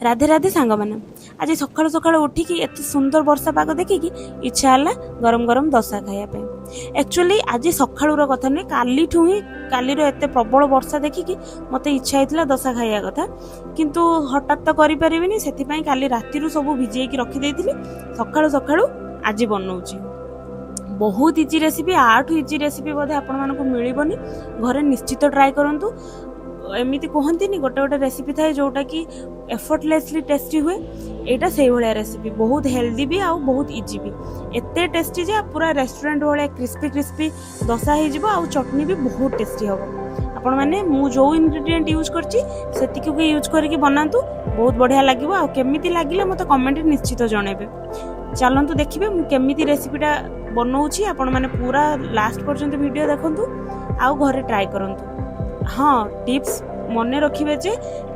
ରାଧେ ରାଧେ ସାଙ୍ଗମାନେ। ଆଜି ସକାଳୁ ସକାଳୁ ଉଠିକି ଏତେ ସୁନ୍ଦର ବର୍ଷା ପାଗ ଦେଖିକି ଇଚ୍ଛା ହେଲା ଗରମ ଗରମ ଦୋସା ଖାଇବା ପାଇଁ। ଆକ୍ଚୁଆଲି ଆଜି ସକାଳୁର କଥା ନୁହେଁ, କାଲିଠୁ ହିଁ, କାଲିର ଏତେ ପ୍ରବଳ ବର୍ଷା ଦେଖିକି ମୋତେ ଇଚ୍ଛା ହେଇଥିଲା ଦୋସା ଖାଇବା କଥା। କିନ୍ତୁ ହଠାତ୍ ତ କରିପାରିବିନି, ସେଥିପାଇଁ କାଲି ରାତିରୁ ସବୁ ଭିଜେଇକି ରଖିଦେଇଥିଲି। ସକାଳୁ ସକାଳୁ ଆଜି ବନଉଛି। ବହୁତ ଇଜି ରେସିପି, ୟାଠୁ ଇଜି ରେସିପି ବୋଧେ ଆପଣମାନଙ୍କୁ ମିଳିବନି। ଘରେ ନିଶ୍ଚିତ ଟ୍ରାଏ କରନ୍ତୁ। ଏମିତି କୁହନ୍ତିନି, ଗୋଟେ ଗୋଟେ ରେସିପି ଥାଏ ଯେଉଁଟାକି ଏଫର୍ଟଲେସଲି ଟେଷ୍ଟି ହୁଏ, ଏଇଟା ସେଇଭଳିଆ ରେସିପି। ବହୁତ ହେଲ୍ଦି ବି ଆଉ ବହୁତ ଇଜି ବି। ଏତେ ଟେଷ୍ଟି ଯେ ପୁରା ରେଷ୍ଟୁରାଣ୍ଟ ଭଳିଆ କ୍ରିସ୍ପି କ୍ରିସ୍ପି ଦୋସା ହେଇଯିବ ଆଉ ଚଟନି ବି ବହୁତ ଟେଷ୍ଟି ହେବ। ଆପଣମାନେ ମୁଁ ଯେଉଁ ଇନଗ୍ରିଡ଼ିଏଣ୍ଟ ୟୁଜ୍ କରିଛି, ସେତିକିକୁ ୟୁଜ୍ କରିକି ବନାନ୍ତୁ, ବହୁତ ବଢ଼ିଆ ଲାଗିବ। ଆଉ କେମିତି ଲାଗିଲା, ମୋତେ କମେଣ୍ଟରେ ନିଶ୍ଚିତ ଜଣାଇବେ। ଚାଲନ୍ତୁ ଦେଖିବେ ମୁଁ କେମିତି ରେସିପିଟା ବନଉଛି। ଆପଣମାନେ ପୁରା ଲାଷ୍ଟ ପର୍ଯ୍ୟନ୍ତ ଭିଡ଼ିଓ ଦେଖନ୍ତୁ ଆଉ ଘରେ ଟ୍ରାଏ କରନ୍ତୁ। ହଁ, ଟିପ୍ସ ମନେ ରଖିବେ ଯେ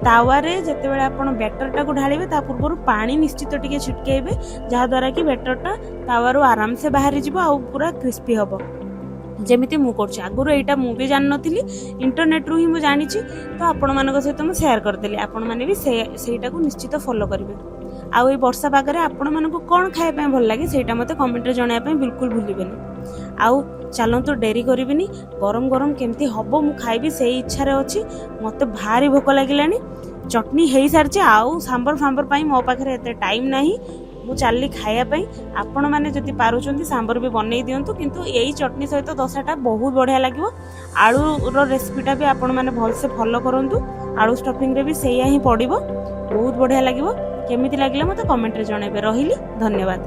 ତାୱାରେ ଯେତେବେଳେ ଆପଣ ବ୍ୟାଟରଟାକୁ ଢାଳିବେ, ତା ପୂର୍ବରୁ ପାଣି ନିଶ୍ଚିତ ଟିକେ ଛିଟକେଇବେ, ଯାହାଦ୍ୱାରା କି ବ୍ୟାଟରଟା ତାୱାରୁ ଆରାମସେ ବାହାରିଯିବ ଆଉ ପୁରା କ୍ରିସ୍ପି ହେବ, ଯେମିତି ମୁଁ କରୁଛି। ଆଗରୁ ଏଇଟା ମୁଁ ବି ଜାଣିନଥିଲି, ଇଣ୍ଟରନେଟ୍ରୁ ହିଁ ମୁଁ ଜାଣିଛି, ତ ଆପଣମାନଙ୍କ ସହିତ ମୁଁ ସେୟାର କରିଦେଲି। ଆପଣମାନେ ବି ସେଇଟାକୁ ନିଶ୍ଚିତ ଫଲୋ କରିବେ। ଆଉ ଏଇ ବର୍ଷା ପାଗରେ ଆପଣମାନଙ୍କୁ କ'ଣ ଖାଇବା ପାଇଁ ଭଲ ଲାଗେ, ସେଇଟା ମୋତେ କମେଣ୍ଟରେ ଜଣାଇବା ପାଇଁ ବିଲକୁଲ ଭୁଲିବେନି। ଆଉ ଚାଲନ୍ତୁ, ଡେରି କରିବିନି। ଗରମ ଗରମ କେମିତି ହେବ, ମୁଁ ଖାଇବି, ସେଇ ଇଚ୍ଛାରେ ଅଛି। ମୋତେ ଭାରି ଭୋକ ଲାଗିଲାଣି। ଚଟନି ହେଇସାରିଛି, ଆଉ ସାମ୍ବର ଫାମ୍ବର ପାଇଁ ମୋ ପାଖରେ ଏତେ ଟାଇମ୍ ନାହିଁ। ମୁଁ ଚାଲିଲି ଖାଇବା ପାଇଁ। ଆପଣମାନେ ଯଦି ପାରୁଛନ୍ତି, ସାମ୍ବର ବି ବନେଇ ଦିଅନ୍ତୁ, କିନ୍ତୁ ଏଇ ଚଟନି ସହିତ ଦୋସାଟା ବହୁତ ବଢ଼ିଆ ଲାଗିବ। ଆଳୁର ରେସିପିଟା ବି ଆପଣମାନେ ଭଲସେ ଫଲୋ କରନ୍ତୁ। ଆଳୁ ଷ୍ଟଫିଂରେ ବି ସେଇଆ ହିଁ ପଡ଼ିବ। ବହୁତ ବଢ଼ିଆ ଲାଗିବ। କେମିତି ଲାଗିଲା, ମୋତେ କମେଣ୍ଟରେ ଜଣାଇବେ। ରହିଲି, ଧନ୍ୟବାଦ।